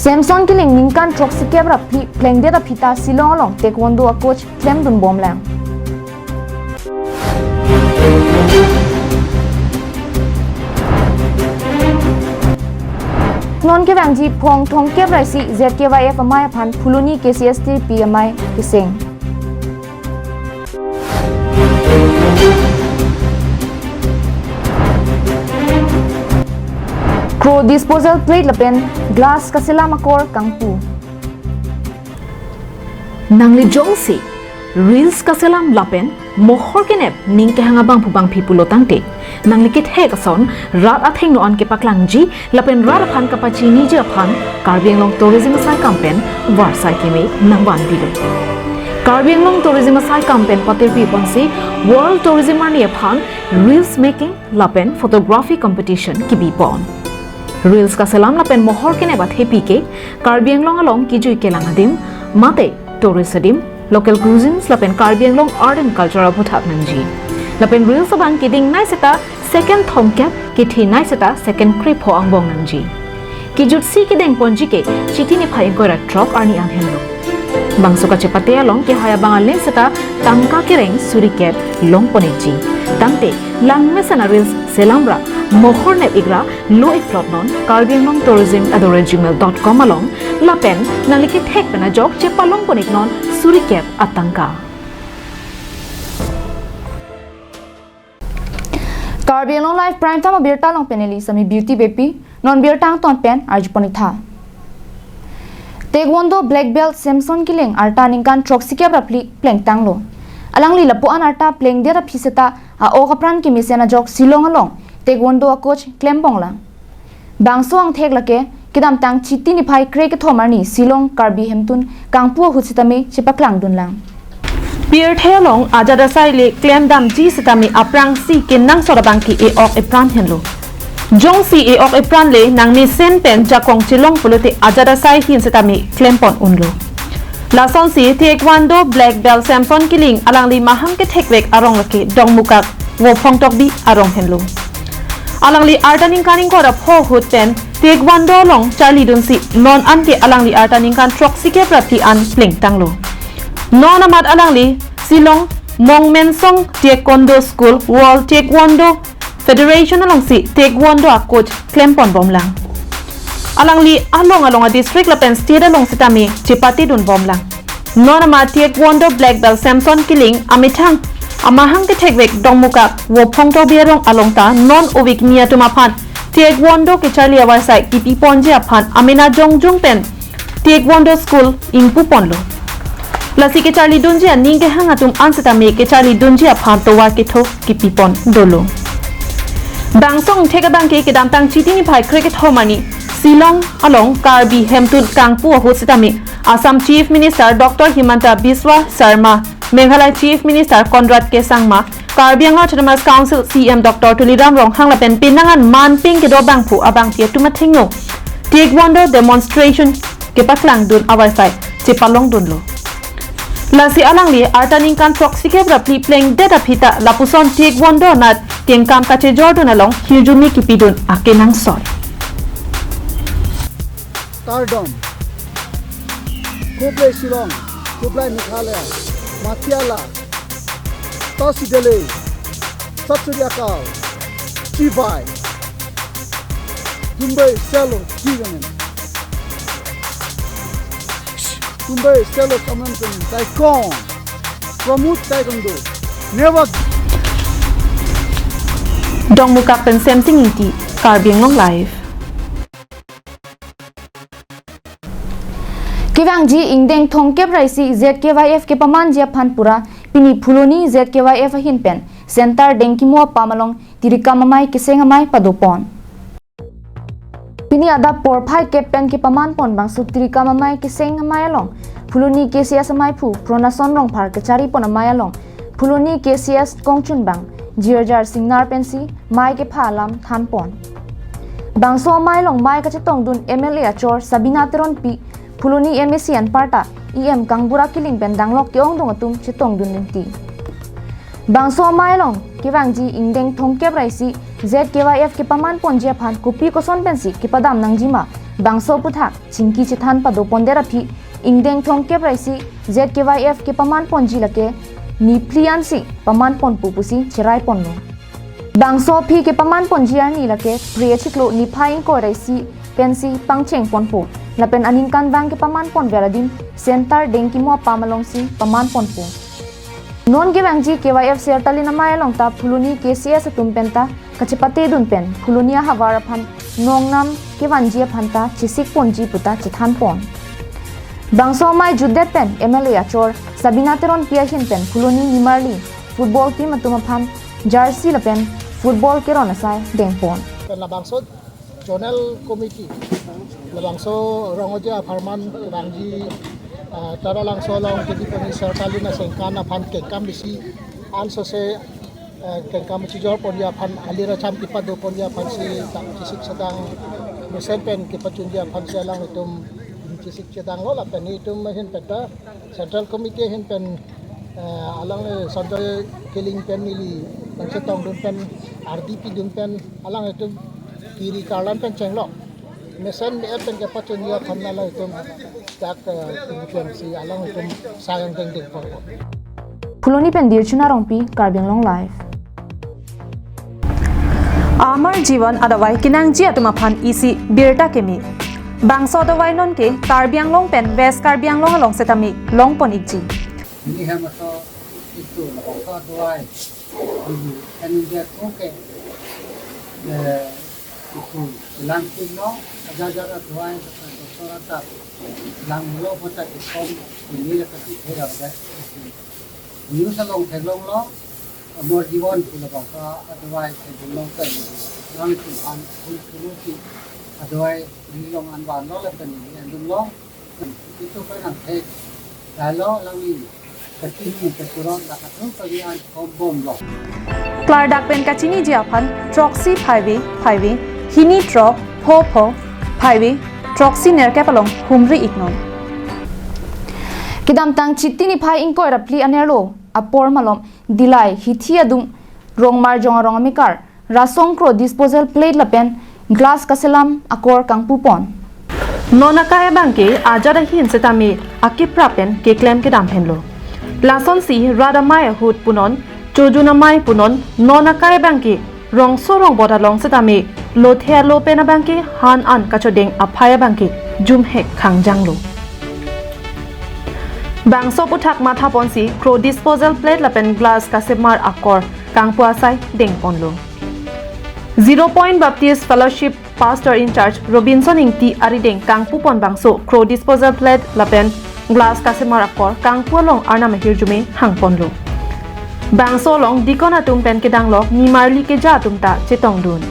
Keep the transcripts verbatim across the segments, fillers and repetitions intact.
Samson Killing ningkan throksikep ra phli plengdet aphi ta Shillong along taekwondo a-coach klemdun bomlang. Non kevangji phong thomkep ra isi Z K Y F amei aphan Phuloni K C S T P amei keseng. Kro disposal plate lapen glass kaselam akor kangpu. Nangli jongsi reels kaselam lapen mohor kenep ning kehang abangphu bangphi pulo tangte, nangli kethek ason rat athengno an kepaklangji lapen rat aphan kapachiniji aphan Karbi Anglong Tourism asai akam pen varsai keme nangvanpilo. Karbi Anglong Tourism asai akam pen patirpi ponsi World Tourism arni aphan reels making lapen photography competition kibipon. Reels kaselam lapen mohor kenep athepi ke Karbi Anglong along kijui kelang adim, mate tourist adim, local cuisines lapen Karbi Anglong art and culture aphuthak nangji. Lapen reels abang kedingnei seta second thomkep, kethenei seta second krepho angbong nangji. Kijutsi kedengponji ke Chiti niphai ingkoi ra throk arni an henlo. Bangso kachepate along kehai abang alen seta tangka kereng surikep longpon-ikji. Tangte langmesen a-reels selam ra mohor nep-ik ra lo-ik plot non Karbi Anglong Tourism at the rate gmail dot com along lapen nangli kethek pen ajok chepalongpon-ik non surikep atangka. Karbi Anglong Live Prime Time abirta along pen neli Sami Beauty Beypi, non birta angton pen arjupon-ik tha. Taekwondo black belt Samson Killing arta ningkan throksikep ra phli plengtanglo. Alangli lapu-an arta plengdet aphi seta a-ok apran kemesen ajok Shillong along taekwondo a-coach klembomlang. Bangso angthek lake kedamtang Chiti niphai krekethom arni Shillong Karbi Hemtun kangpu ahut sitame chepaklangdunlang. Pirthe along ajat asai le klemdamji sitame aphrangsi kenangsot abang ke e-ok epran henlo. Jongsi e-ok epran le nangmesen pen jakong chelong pulote ajat asai ahin sitame klempon unlo. Lasonsi taekwondo black belt Samson Killing alangli mahang kethekvek arong lake Dongmukak Vophong Tokbi arong henlo. Alangli arta ningkan ingkoi ra pho ahut pen taekwondo along charlidunsi non anke alangli arta ningkan throksikep ra phli an plengtanglo. Non amat alangli Shillong Mongmensong Taekwondo School World Taekwondo Federation alongsi taekwondo a-coach klemponbomlang. Alangli along along a-district lapen state along sitame chepatedunbomlang. Non amat taekwondo black belt Samson Killing amethang amahang kethekvek Dongmukak Vophong Tokbi arong along ta non ove kimi atum aphan taekwondo kecharli avarsai kipiponji aphan amena jongjong pen taekwondo school ingpuponlo. Lasi kecharlidunji aning kehang atum an sitame kecharlidunji aphan tovar ketho kipipon dolo. Bangso angthek abang ke kedamtang Chiti niphai krekethom arni Shillong along Karbi Hemtun kangpu ahut sitame Assam Chief Minister Doctor Himanta Biswa Sarma, Meghalaya Chief Minister Conrad K Sangma, Karbi Anglong Autonomous Council C M Doctor Tuliram Ronghang lapen penang an manpeng kedo abangphu abangphi atum athengno taekwondo demonstration kepaklangdun avarsai chepalongdunlo. Lasi alangli arta ningkan throksikep ra phli plengdet aphi ta lapuson taekwondo anat tengkam kachejordun along hirjume kipidun akenangsot. Kardom. Khublei Shillong, khublei Meghalaya, Matiala, Tasi Delhi, Sat Sri Akal, Chibai, Dumbai Selo Kiganen, Dumbai Selo Saman Pen, Taikon, Pramod Taekwondo, Never. Dongmukak pen Semsing Ingti, Karbi Anglong Live. Kevangji ingdeng thomkep ra isi Z K Y F kepamanji aphan pura pini Phuloni Z K Y F ahin pen Center Dengkimo apam along tirikam amei keseng amei padopon. Pini adap porphai kep pen kepamanpon bangso tirikam amei keseng amei along Phuloni K C S ameiphu Pronason Rongphar kecharipon amei along Phuloni K C S kongchunbang Jirjar Singnar pensi mei kepha alam thanpon. Bangso amei along mei kachetongdun M L A achor Sabina Teronpi, Phuloni M A C anparta E M Kangbura Killing pen danglok ke-ongdung atum chetongdun lengti. Bangso amei along kevangji ingdeng thomkep ra isi Z K Y F kepamanponji aphan kopi koson pensi kepadam nangjima Bangso aphuthak chingki chethan padopondet aphi ingdeng thomkep ra isi Z K Y F kepaman ponji lake niphli ansi paman ponpo pusi cherai ponlo. Bangso aphi kepaman ponji arni lake Phre achiklo niphai ingkoi ra isi pensi pangcheng ponpo. Lapen aningkanvang kepaman ponver adim center dengkimo apam alongsi paman ponpo. Non kevangji K Y F Sertalin amei along ta Phuloni K C S atum penta kachepatedun pen Phuloni ahavar aphan nongnam kevanji aphan ta chesik ponji puta chethan pon. Bangso amei jutdet pen M L A achor Sabina Teronpi ahin pen Phuloni nimarli football team atum aphan jersey lapen football keron asai dengpon. Pen labangso zonal committee, labangso Rongoja apharman kevangji, ah, Taralangso along kedi poni Sertalin asengkan aphan kengkam isi ansose, eh, kengkam chijor ponji aphan alir acham kepado ponji aphansi dak chesik chedang mesen pen kepachunji aphansi alanglitum chesik chedanglo. Lapen nelitum ahin penta Central Committee ahin pen, eh, alangli Sanjoy Killing pen neli nangchetongdun pen ardi pidun pen alanglitum kiri karlan pen chenglo. Mesen me-et pen kepachunji aphan alanglitum dak, eh, T V T M C alanglitum sayang dengdeng ponpo. Phuloni pen Dirchuna Rongpi, Karbi Anglong Live. Amar Jiwan adavai kenangji atum aphan isi birta keme. Bangso adavai nonke Karbi Anglong pen West Karbi Anglong along setame longpon ikji. Neli hem aso itu labangso adavai. Neli kan dia koke, eh, itu langkung no, aja aja adavai, doktor doktor ata langlo, kota ikom, ini la kan thera ada. News along theklonglo, Amar Jiwan pu labangso adavai theklong kan, lang tuhan, pul pulusi adavai neli along anvanlo lapen neli andunglo. Itu kan ang thek, lalo lang ini, kachini, kachurot, la katu kali an kombomlo. Klardak pen kachiniji aphan throksi phaivi phaivi, hini throk pho pho phaivi, throksi nerkep along humri iknon. Kedamtang Chiti niphai ingkoi ra phli anerlo apor malom Dillai hithi adung Rongmarjong arong amekar Rasong Kro disposal plate lapen glass kaselam akor kangpupon. Non akai abangke ajat ahin setame akiprap pen keklem kedam henlo. Lasonsi rat amei ahut punon, chojun amei punon, non akai abangke rongso rongbot along setame lothe alo pen abangke han an kachodeng aphai abangke jumhek khangjanglo. Bangso aphuthak mathaponsi Kro disposal plate lapen glass kasemar akor kangpu asai dengponlo. Zero Point Baptist Fellowship Pastor in Charge Robinson Ingti arideng kangpupon bangso Kro disposal plate lapen glass kasemar akor kangpu along arnam ahirjume hangponlo. Bangso along deacon atum pen kedanglok nimarli keja atum ta chetongdun.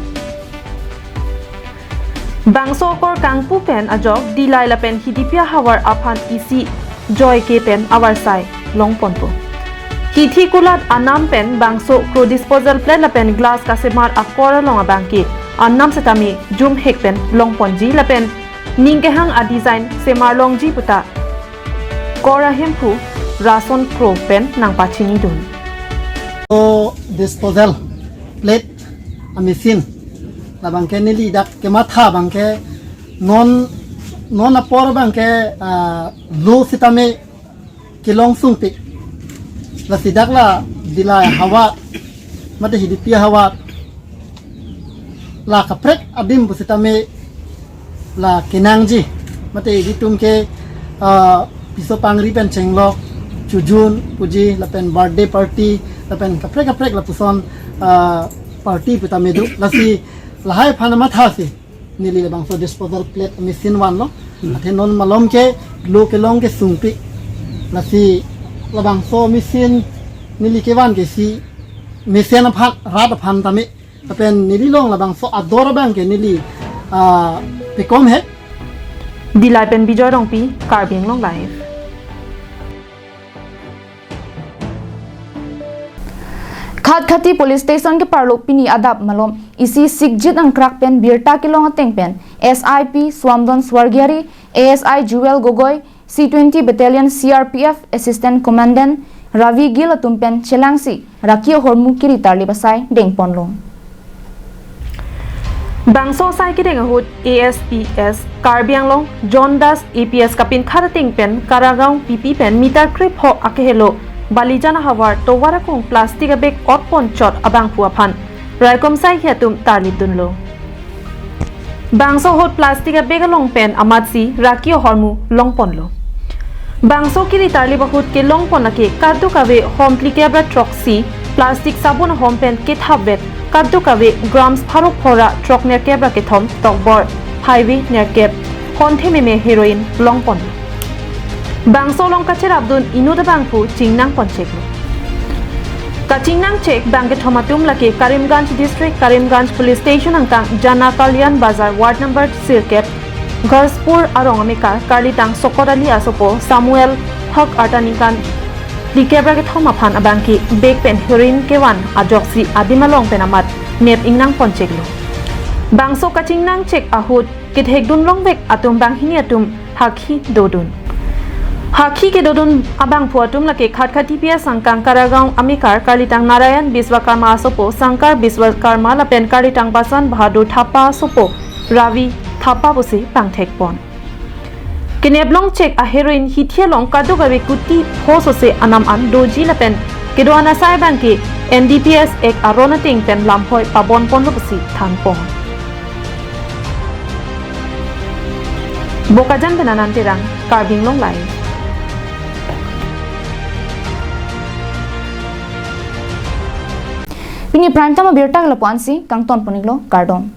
Bangso akor kangpu pen ajok Dillai lapen Hidipi ahavar aphan isi joike pen avarsai longponpo. Hithi kulat anam pen bangso Kro disposal plate lapen glass kasemar akor along abangke anam setame jumhek pen longponji lapen ning kehang adesign semar longji puta Kor ahemphu Rasong Kro pen nangpachinidun. O disposal plate a machine labangke neli dak kematha abangke non, non apor abangke, ah, lo sitame kelong sungpik. Lasi dak la Dillai havar mate Hidipi havar la kaprek adim pusitame la kenangji. Mate ilitum ke, ah, piso pangri pen chenglok, chojun puji lapen birthday party lapen kaprek kaprek lapuson, ah, party putame do. Lasi lahai aphan mathasi neli labangso disposal plate machine vanlo. Hmm. Athe non malom ke lo kelong ke sungpik. Lasi labangso machine neli kevan ke si mesen aphan, rat aphan tame. Lapen neli along labangso ador abangke neli, ah, pekom he. Dillai pen Bijoy Rongpi, Karbi Anglong Live. Khatkhati Police Station keparlo pini adap malom isi sikjit angkrak pen birta kelong ateng pen S I P Suamdon Swargiari, A S I Jewel Gogoi, C twenty Battalion C R P F Assistant Commandant Ravi Gill atum pen chelangsi raki ahormu kiri tarlip asai dengponlo. Bangso asai kedeng ahut A S P S Karbi Anglong John Das A P S kapinkhat ateng pen Karagaon P P pen meter krepho akehelo Balijan ahavar tovar akung plastic abag otpon chot abangphu aphan raikom saikhi atum tarlip dunlo. Bangso ahut plastic abag along pen amatsi raki ahormu longponlo. Bangso kiri tarlip ahut kelongpon lake kadokave hom phlikep ra throksi plastic sabon ahom pen kethapvet kadokave grams pharo phora throk nerkep ra kethom tokbor phaivi nerkep honthe meme heroin longpon. Bangso along kacherapdun inut abangphu chingnangponcheklo. Kachingnangchek bangkethom atum lake Karimganj District, Karimganj Police Station angkang Jana Kalyan Bazar Ward number sirkep, Gharspur arong amekar karlitang Sokot Ali asopo Samuel Haq arta ningkan phlikep ra kethom aphan abangke bag pen heroin kevan ajoksi adim along pen amat nep ingnangponcheklo. Bangso kachingnangchek ahut kethekdun longvek atum banghini atum hakhi dodun. Hakhi kedodun abangphu atum lake Khatkhati P S angkang Karagaon amekar karlitang Narayan Biswakarma asopo Sankar Biswakarma lapen karlitang Basan Bahadur Thapa asopo Ravi Thapa pusi pangthekpon. Keneplongchek a heroin hithi along kadokave kuti pho sose anam an doji lapen kedo-an asai abangke N D P S Act aron ateng pen lamphoi pabonponlo pusi thanpon. Bokajan pen Anand Terang, Karbi Anglong Live. Pini prime time abirta ke lapu-ansi, kangtonpon-iklo, kardom.